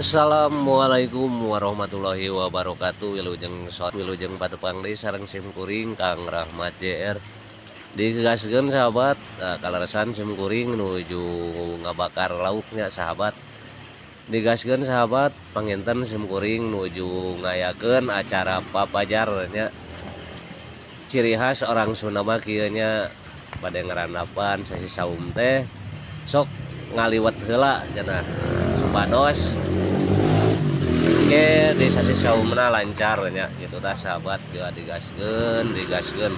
Assalamualaikum warahmatullahi wabarakatuh. Wilujeng wilujeng patepang deui sareng sim kuring Kang Rahmat JR. Digaskeun sahabat, nah, kaleresan sim kuring nuju ngabakar lauknya sahabat. Digaskeun sahabat, panginten sim kuring nuju ngayakeun acara papajar nya. Ciri khas orang Sunda mah kieu nya, bade ngarandapan sasi saum teh sok ngaliwet heula cenah supados oke di sasi saumna lancar nya gitu tah sahabat. Yeuh digaskeun digaskeun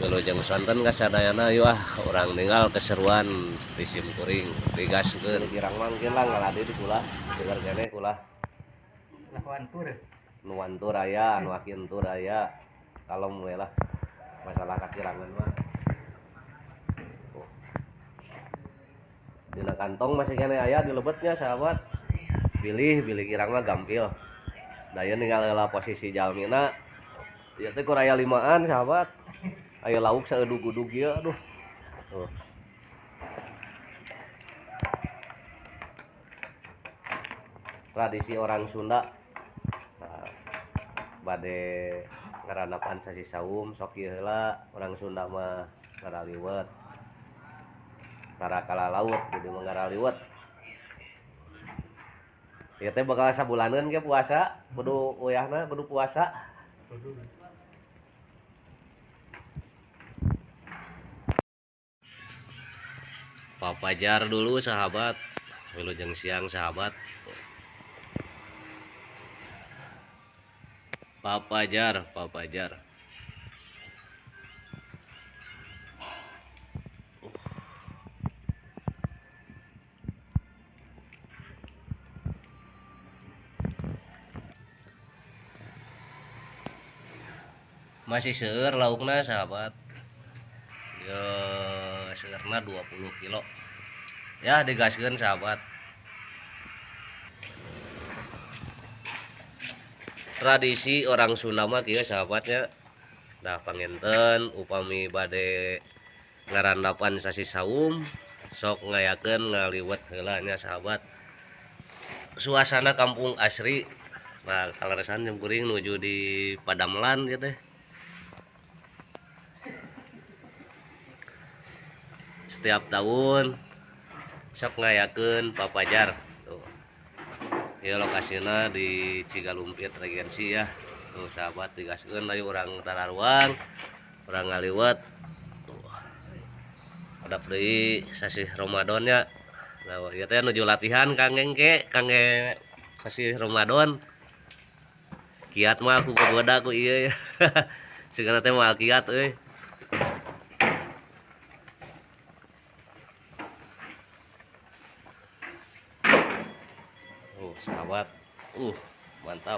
wilujeng sonten ka sadayana. Yeuh ah urang ninggal keseruan di sim kuring digaskeun. Kirang mangkin lah ngaladi di kula dengar keneh kula Lawan tur nu wantur aya nu akintur aya kalem we lah masalah kakirangan mah. Oh. Dina kantong masih keneh aya di lebetnya sahabat. Pilih pilih kirang mah gampil. Da ieu ninggal heula posisi jalmina. Ieu teh kur aya limaan sahabat. Aya lauk saeudug-udug ieu aduh. Tuh. Tradisi orang Sunda. Nah, bade ngarandapan sasi saum sok ieu heula orang Sunda mah ngaraliwet. Tara kala laut jadi mah ngaraliwet. Ieu teh bakal sabulaneun ge puasa, kudu uyahna kudu puasa. Papajar dulu sahabat, wilujeng siang sahabat. Papajar, papajar. Masih seueur laukna sahabat. Ya, seueurna 20 kilo. Ya digaskeun sahabat. Tradisi orang Sunda mah kieu sahabatnya. Dah panginten upami bade ngarandapan sasi saum sok ngayakeun ngaliwet heula nya sahabat. Suasana kampung asri. Nah, kaleresan jeung kuring nuju di Padamelan ieu teh. Setiap tahun sok ngayakeun papajar tuh. Ieu lokasina di Cigalumpit Regensi ya. Tuh sahabat digaskeun ayo urang tararuang, urang ngaliwet. Tuh. Hadap deui sasih Ramadan nya. Nah, ieu teh nuju latihan kang engke, kangge sasih Ramadan. Kiat mah aku gogoda ku ieu ya. Sigana teh moal kiat euy. Sahabat, mantap.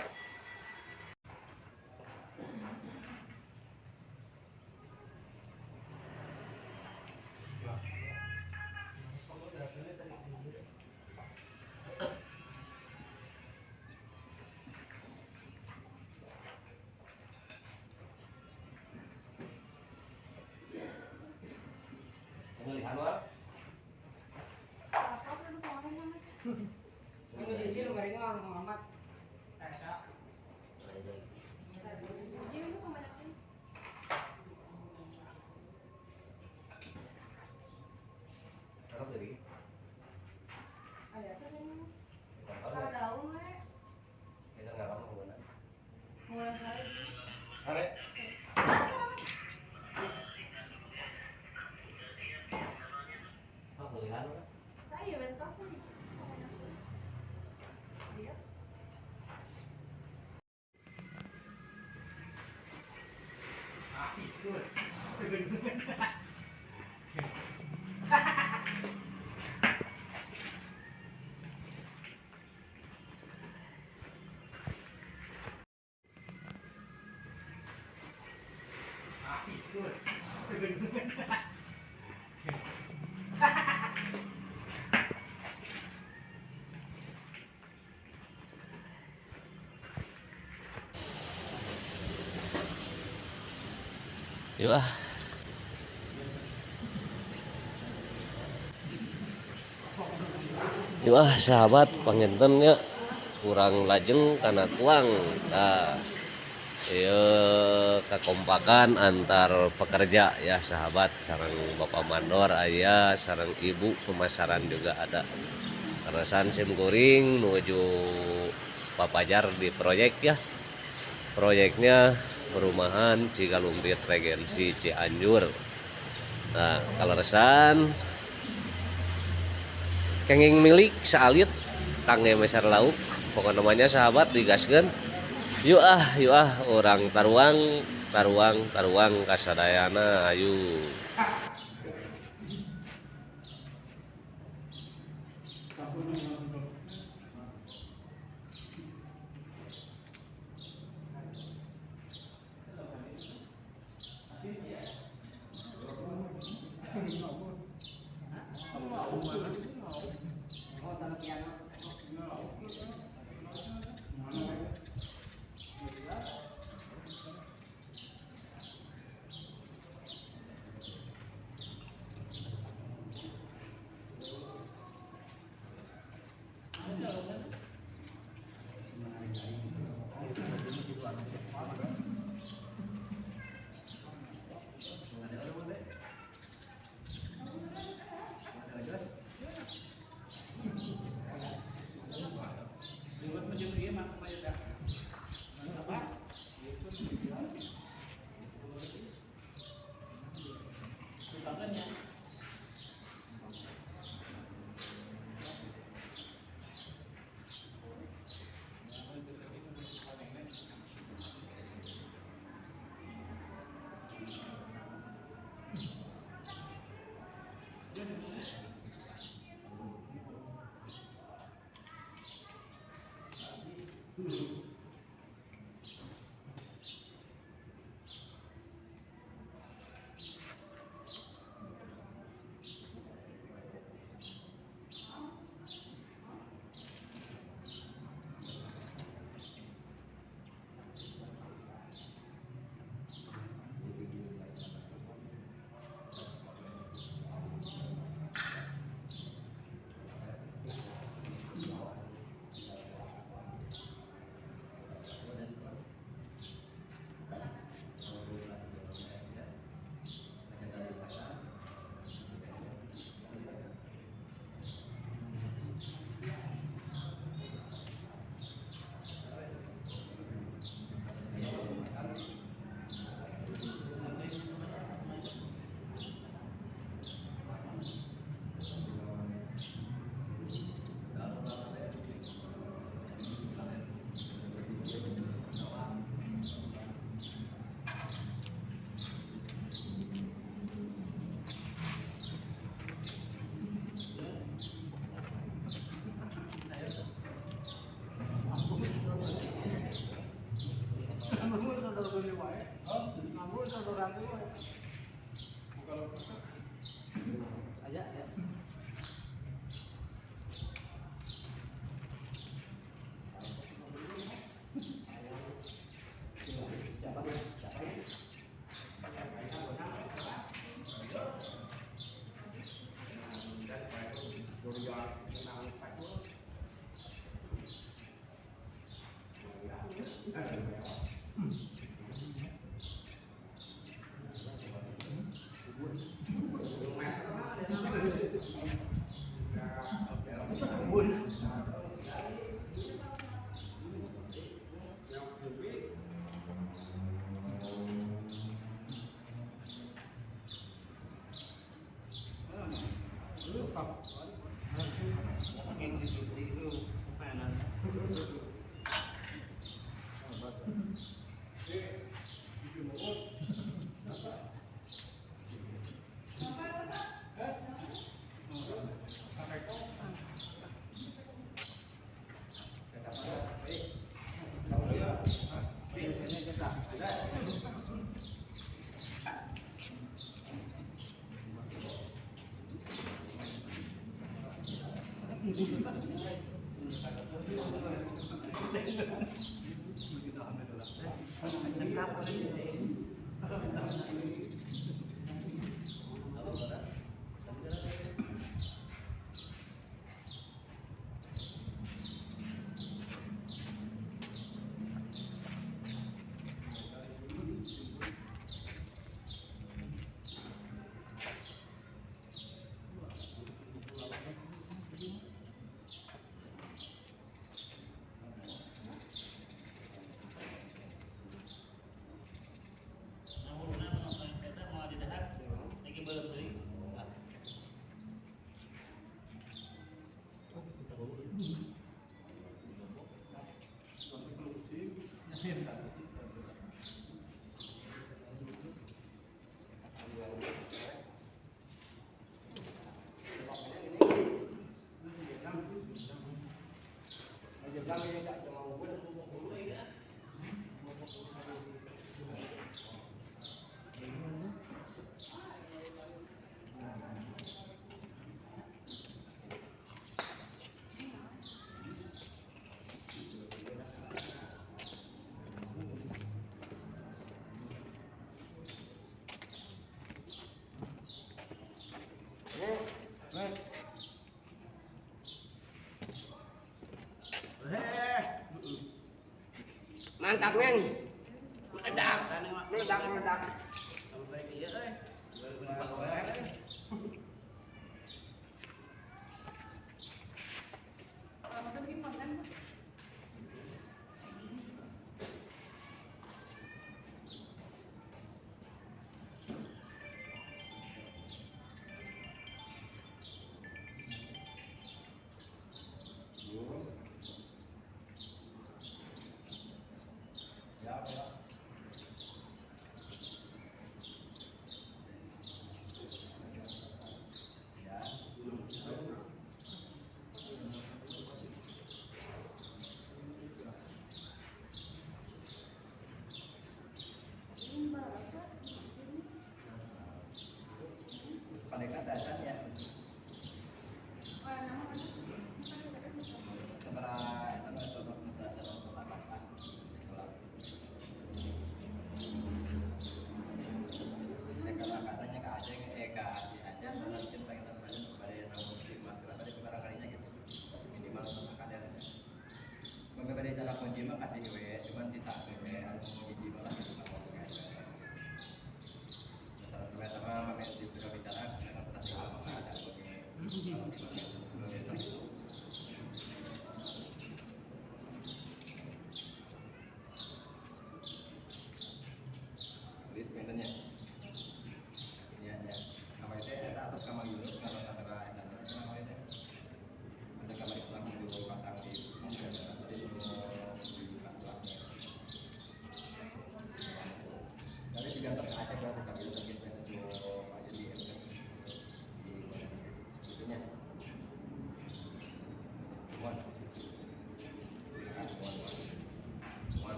Yuk ah. Yuk ah sahabat panginten nya. Urang lajeng kana tuang. Nah, ieu kakompakan antar pekerja ya sahabat, sareng Bapak Mandor aya, sareng Ibu pemasaran juga ada. Kaleresan sim kuring nuju papajar di proyek ya. Proyeknya perumahan Cigalumpit Regensi Cianjur. Nah, kaleresan kenging milik saalit kangge meser lauk, pokokna namanya sahabat digaskeun. Yuk ah, yuk ah, urang taruang, taruang, taruang kasadayana ayu. Mantap men. Meledak, meledak, meledak.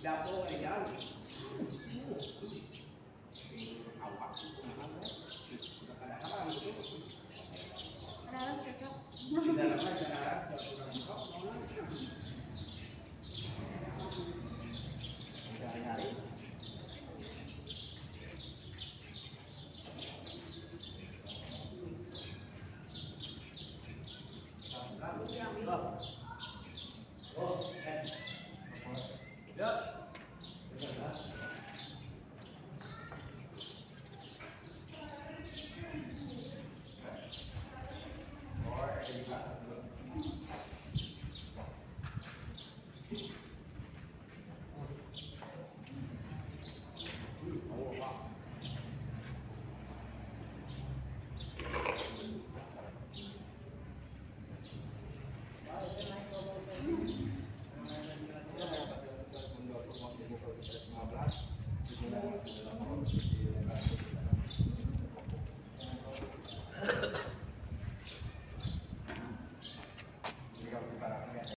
Dapur aja. Awak.